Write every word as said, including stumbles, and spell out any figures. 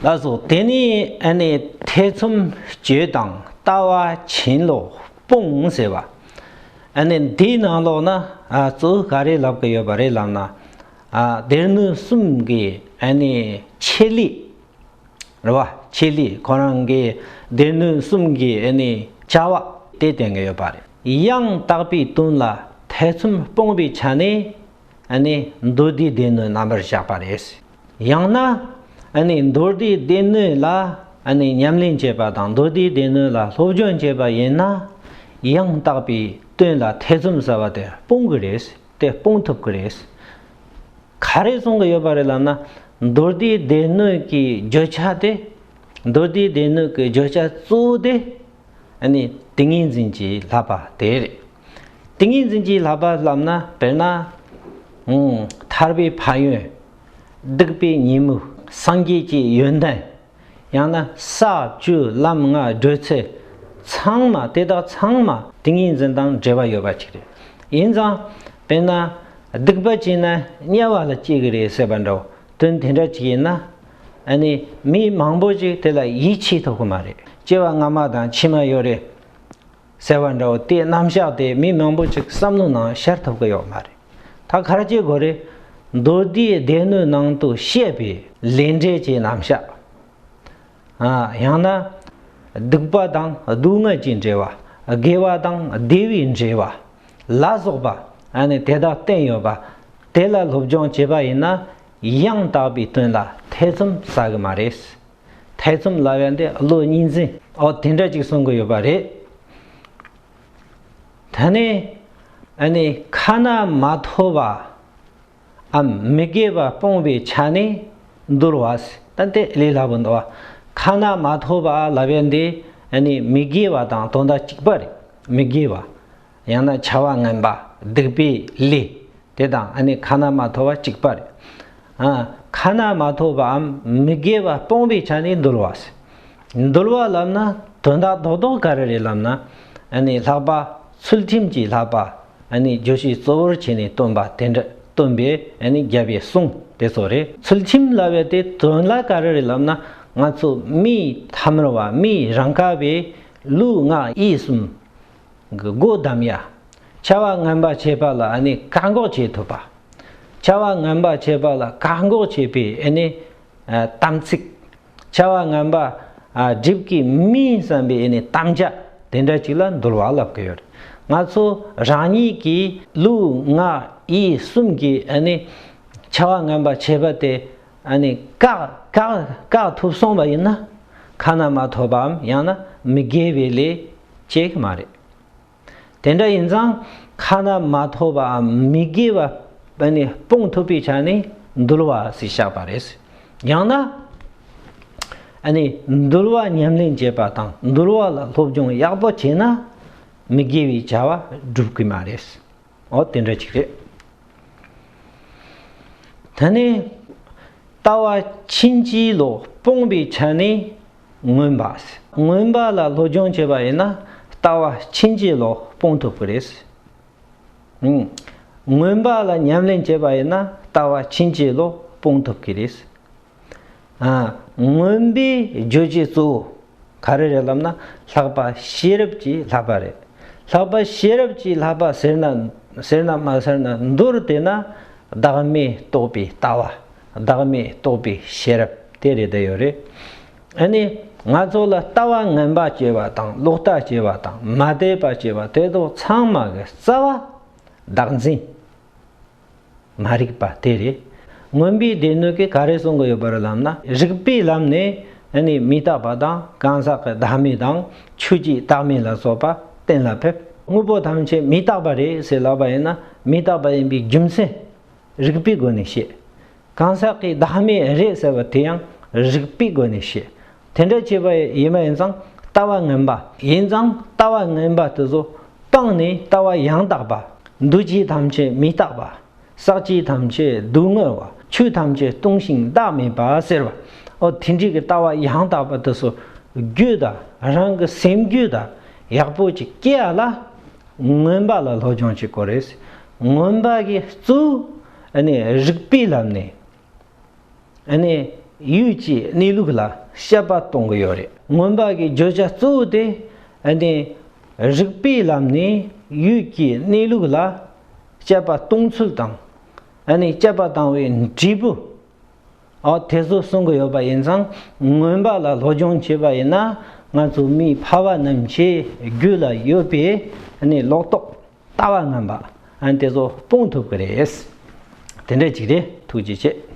ལགས་སོ། དེ་ནས་ཨ་ནི་ཐེ་ཚོམ་སྤྱོད་དང་ལྟ་བ་ཕྱིན་ལོག་སྤོང་ཟེར་བ། ཨ་ནི་འདིའི་ནང་ལོགས་ན་ཨ་གཙོ་བོ་ག་རེ་ལབ་ཀྱི་ཡོད་པ་རེད་ལབ་ན། ཨ་སྡེ་སྣོད་གསུམ་གྱི་ཨ་ནི་ཆེད་ལས་རེད་བ། ཆེད་ལས་ཁོ་རང་གི་སྡེ་སྣོད་གསུམ་གྱི་ཨ་ནི་བྱ་བ་དེ་བསྟན་གྱི་ཡོད་པ་རེད། ཡང་དག་པའི་དོན་ལ་ཐེ་ཚོམ་སྤོང་བའི་ཆ་ནས། ཨ་ནི་མདོ་སྡེའི་སྡེ་སྣོད་རྣམ་པར་བཞག་པ་རེད། ཡང་ན་ཨ་ནི་མདོ་སྡེའི་སྡེ་སྣོད་ལ་ཨ་ནི་ཉམས་ལེན་བྱེད་པ་དང་། མདོ་སྡེའི་སྡེ་སྣོད་ལ་སློབ་སྦྱོང་བྱེད་པ་ཡིན་ན། ཡང་དག་པའི་དོན་ལ་ཐེ་ཚོམ་ཟ་བ་དེ་སྤོང་གི་རེད། དེ་སྤོང་ཐུབ་ཀྱི་རེད། ག་རེ་གསུང་གི་ཡོད་པ་རེད་ལབ་ན། མདོ་སྡེའི་སྡེ་སྣོད་ཀྱི་བརྗོད་བྱ་དེ། མདོ་སྡེའི་སྡེ་སྣོད་ཀྱི་བརྗོད་བྱ་གཙོ་བོ་དེ། ཨ་ནི་ཏིང་ངེ་འཛིན་གྱི་བསླབ་པ་དེ་རེད། ཏིང་ངེ་འཛིན་གྱི་བསླབ་པ་ལབ་ན། དཔེར་ན། ཨང་། ཐར་པའི་ཕན་ཡོན། སྡིག་པའི་ཉེས་དམིགས། སངས་རྒྱས་ཀྱི་ཡོན་ཏན། ཡང་ན་ས་བཅུ་ལམ་ལྔ་བགྲོད་ཚུལ། ཚང་མ་དེ་དག་ཚང་མ་ཏིང་ངེ་འཛིན་དང་འབྲེལ་བ་ཡོད་པ་ཅིག་རེད། ཡིན་ཙང་། དཔེར་ན། སྡིག་པ་བྱས་ན་དམྱལ་བ་ལ་སྐྱེ་གི་རེད་ཟེར་བ་འདྲ་བོ། དོན་དེ་འདྲ་ཅིག་ཡིན་ན། ཨ་ནི་མི་མང་པོ་ཅིག་དེ་ལ་ཡིད་ཆེས་ཐུབ་ཀྱི་མ་རེད། སྐྱེ་བ་སྔ་མ་དང་ཕྱི་མ་ཡོད་རེད། ཟེར་བ་འདྲ་བོ། དེའི་རྣམ་གཞག་དེ་མི་མང་པོ་ཅིག་བསམ་བློ་ནང་ཤར་ཐུབ་ཀྱི་ཡོད་མ་རེད། ད་ག་རེ་བྱེད་དགོས་རེད། མདོ་སྡེའི་སྡེ་སྣོད་ནང་དུ་བཤད་པའི་ལས་འབྲས་ཀྱི་རྣམ་གཞག། ཨ། ཡང་ན་སྡིག་པ་དང་སྡུག་བསྔལ་གྱི་འབྲེལ་བ། དགེ་བ་དང་བདེ་བའི་འབྲེལ་བ་ལ་སོགས་པ། ཨ་ནི་དེ་དག་བསྟན་ཡོད་པ། དེ་ལ་སློབ་སྦྱོང་བྱས་པ་ཡིན་ན། ཡང་དག་པའི་དོན་ལ་ཐེ་ཚོམ་ཟ་གི་མ་རེད། ཐེ་ཚོམ་ལབ་ཡ་འདི་བློ་གཉིས་འཛིན། ཨོ་དེ་འདྲ་ཅིག་གསུང་གི་ཡོད་པ་རེད། ད་ནི་ཨ་ནི་ཁ་ན་མ་ཐོ་བའམ་མི་དགེ་བ་སྤོང་བའི་ཆ་ནས་འདུལ་བ་ཟེར། ད་དེ་ལས་སླ་པོ་འདུག་བ། ཁ་ན་མ་ཐོ་བ་ལབ་ཡ་འདི་ཨ་ནི་མི་དགེ་བ་དང་དོན་དག་གཅིག་པ་རེད། མི་དགེ་བ། ཡང་ན་བྱ་བ་ངན་པ། སྡིག་པའི་ལས། དེ་དང་ཨ་ནི་ཁ་ན་མ་ཐོ་བ་གཅིག་པ་རེད། ཨ། ཁ་ན་མ་ཐོ་བའམ་མི་དགེ་བ་སྤོང་བའི་ཆ་ནས་འདུལ་བ་ཟེར། འདུལ་བ་ལབ་ན་དོན་དག་རྡོག་རྡོག་ག་རེ་རེད་ལབ་ན། ཨ་ནི་ལྷག་པ་ཚུལ་ཁྲིམས་ཀྱི་བསླབ་པ། ཨ་ནི་བརྗོད་བྱའི་གཙོ་བོར་བྱས་ནས་སྟོན་པ་དེ་འདྲ་སྟོན་པའི་ཨ་ནི་རྒྱལ་བའི་གསུང་དེ་ཚོ་རེད། ཚུལ་ཁྲིམས་ལབ་པའི་དེ་དོན་ལ་ག་རེ་རེད་ལབ་ན། ང་ཚོ་མིའི་ཐ་མལ་བ། མིའི་རང་ག་བའི་ལུས་ངག་ཡིད་གསུམ་གི་སྒོ་བསྡམ་ཡ། བྱ་བ་ངན་པ་བྱེད་པ་ལ་ཨ་ནི་བཀག་འགོག་བྱེད་ཐུབ་པ། བྱ་བ་ངན་པ་བྱེད་པ་ལ་བཀག་འགོག་བྱེད་པའི་ཨ་ནི་ཨ་དམ་ཚིག། བྱ་བ་ངན་པ་ཨ་སྒྲིབ་ཀྱི་མིན་བསམ་པའི་ཨ་ནི་དམ་བཅའ་དེ་འདྲ་ཅིག་ལ་འདུལ་བ་ལབ་ཀྱི་ཡོད་རེད། ང་ཚོ་རང་ཉིད་ཀྱི་ལུས་ངག་ཡིད་གསུམ་གྱི་ཨ་ནི་བྱ་བ་ངན་པ་བྱེད་པ་དེ་ཨ་ནི་བཀག་བཀག་བཀག་ཐུབ་སོང་བ་ཡིན་ན། ཁ་ན་མ་ཐོ་བའམ་ཡང་ན་མི་དགེ་བའི་ལས་བྱེད་ཀྱི་མ་རེད། དེ་འདྲ་ཡིན་ཙང་ཁ་ན་མ་ཐོ་བའམ་མི་དགེ་བ་ནི་སྤོང་ཐུབ་པའི་ཆ་ནས་འདུལ་བ་ཟེར་བཞག་པ་རེད། ཡང་ན་ཨ་ནི་འདུལ་བ་ཉམས་ལེན་བྱེད་པ་དང་འདུལ་བ་ལ་སློབ་སྦྱོང་ཡག་པོ་བྱས་ན་མི་དགེ་བའི་བྱ་བ་སྒྲུབ་ཀྱི་མ་རེད། འོ་དེ་འདྲ་ཅིག་རེད། ད་ནི་ལྟ་བ་ཕྱིན་ཅི་ལོག་སྤོང་བའི་ཆ་ནས་མངོན་པ། མངོན་པ་ལ་སློབ་སྦྱོང་བྱས་པ་ཡིན་ན་ལྟ་བ་ཕྱིན་ཅི་ལོག་སྤོང་ཐུབ་ཀྱི་རེད། ཨང་། མངོན་པ་ལ་ཉམས་ལེན་བྱས་པ་ཡིན་ན་ལྟ་བ་ཕྱིན་ཅི་ལོག་སྤོང་ཐུབ་ཀྱི་རེད། ཨ། མངོན་པའི་རྗོད་བྱེད་གཙོ་བོ་ག་རེ་རེད་ལབ་ན། ལྷག་པ་ཤེས་རབ་ཀྱི་བསླབ་པ་རེད། ལྷག་པ་ཤེས་རབ་ཀྱི་བསླབ་པ་ཟེར་ན་ཟེར་ན་མ་ཟེར་ན། མདོར་བསྡུས་ན་བདག་མེད་རྟོགས་པའི་ལྟ་བ། བདག་མེད་རྟོགས་པའི་ཤེས་རབ་དེ་རེད་བསྡད་ཡོད་རེད། ཨ་ནི་ང་ཚོ་ལ་ལྟ་བ་ངན་པ་སྐྱེ་བ་དང་། ལོག་ལྟ་སྐྱེ་བ་དང་། མ་དད་པ་སྐྱེ་བ་དེ་དག་ཚང་མ་གི་རྩ་བ་བདག་འཛིན་མ་རིག་པ་དེ་རེད། མངོན་པའི་སྡེ་སྣོད་ཀྱིས་ག་རེ་གསུང་གི་ཡོད་པ་རེད་ལབ་ན། རིགས་པའི་ལམ་ནས་ཨ་ནི་མི་རྟག་པ་དང་། གང་ཟག་གི་བདག་མེད་དང་། ཆོས་ཀྱི་བདག་མེད་ལ་སོགས་པ་གཏན་ལ་ཕེབས། དངོས་པོ་ཐམས་ཅད་མི་རྟག་པ་རེད་ཟེར་ལབ་པ་ཡིན་ན། མི་རྟག་པ་ཡིན་པའི་རྒྱུ་མཚན་རིགས་པའི་སྒོ་ནས་བཤད། གང་ཟག་གི་བདག་མེད་རེད་ཟེར་བ་དེ་ཡང་རིགས་པའི་སྒོ་ནས་བཤད། དེ་འདྲ་བྱས་པ་ཡིན་པ་ཡིན་ཙང་ལྟ་བ་ངན་པ་ཡིན་ཙང་། ལྟ་བ་ངན་པ་དེ་ཚོ་སྤངས་ནས་ལྟ་བ་ཡང་དག་པ། འདུ་བྱེད་ཐམས་ཅད་མི་རྟག་པ། ཟག་བཅས་ཐམས་ཅད་སྡུག་བསྔལ་བ། ཆོས་ཐམས་ཅད་སྟོང་ཞིང་བདག་མེད་པ་ཟེར་བ། ཨོ་དེ་འདྲའི་གི་ལྟ་བ་ཡང་དག་པ་དེ་ཚོ་རྒྱུད་དང་། རང་གི་སེམས་རྒྱུད་དང་ཡག་པོ་ཅིག་སྐྱེ་ཡ་ལ། མངོན་པ་ལ་སློབ་སྦྱོང་བྱེད་དགོས་རེད། མངོན་པ་གི་གཙོ་བོ་ཨ་ནི་རིགས་པའི་ལམ་ནས། ཨ་ནི་ ཡུལ་གྱི་གནས་ལུགས་ལ་དཔྱད་པ་གཏོང་གི་ཡོད་རེད། མངོན་པ་གི་བརྗོད་བྱ་གཙོ་བོ་དེ་ཨ་ནི་རིགས་པའི་ལམ་ནས་ཡུལ་གྱི་གནས་ལུགས་ལ་དཔྱད་པ་གཏོང་ཚུལ་དང་། ཨ་ནི་དཔྱད་པ་བཏང་བའི་འབྲས་བུ། ཨོ་དེ་ཚོ་གསུང་གི་ཡོད་པ་ཡིན་ཙང་། མངོན་པ་ལ་སློབ་སྦྱོང་བྱས་པ་ཡིན་ན། ང་ཚོ་མིའི་ཕལ་བ་རྣམས་ཀྱི་རྒྱུད་ལ་ཡོད་པའི་ཨ་ནི་ལོག་རྟོག་ལྟ་བ་ངན་པ་ཨ་ནི་དེ་ཚོ་སྤོང་ཐུབ་ཀྱི་རེད། དེ་འདྲ་ཅིག་རེད། ཐུགས་རྗེ་ཆེ།